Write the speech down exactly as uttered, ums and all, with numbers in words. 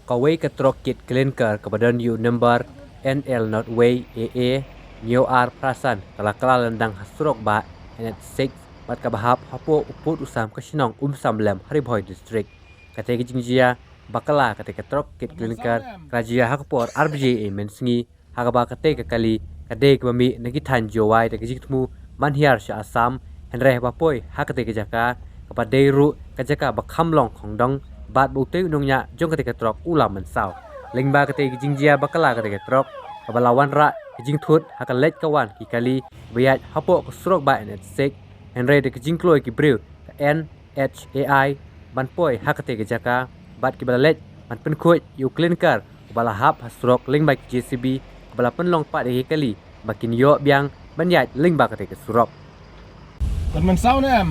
Kawei ka trok kit clinker kaba don ïa u number N L not wei A A hynñiew ar phra san ka la kylla lyndang ha surok bah N H six bad kaba hap hapoh u pud u sam ka shnong Umsawlem ha Ri Bhoi District. Katei ka jingjia ba kylla katei ka trok kit clinker ka la jia ha ka por ar baje mynsngi, ha kaba katei ka kali ka dei kaba mih na ki thaiñ Jowai da ka jingthmu ban hiar sha Assam, hynrei haba poi ha katei ka jaka kaba dei ruh ka jaka ba kham long khongdong bad ba utei u nongñiah jong katei ka trok u la mynsaw. Lyngba katei ka jingjia ba kylla katei ka trok kaba la wanrah ka jingthut ha ka leit ka wan ki kali ba ïaid hapoh ka surok bah N H six, hynrei da ka jingkloi ki briew ka N H A I ban poi ha katei ka jaka bad kiba la leit ban pynkhuid ïa u clinker uba la hap ha surok lyngba ki J C B kaba la pynlong pat ïa ki kali ba kin ïoh biang ban ïaid lyngba katei ka surok. Kan mynsaw ne em?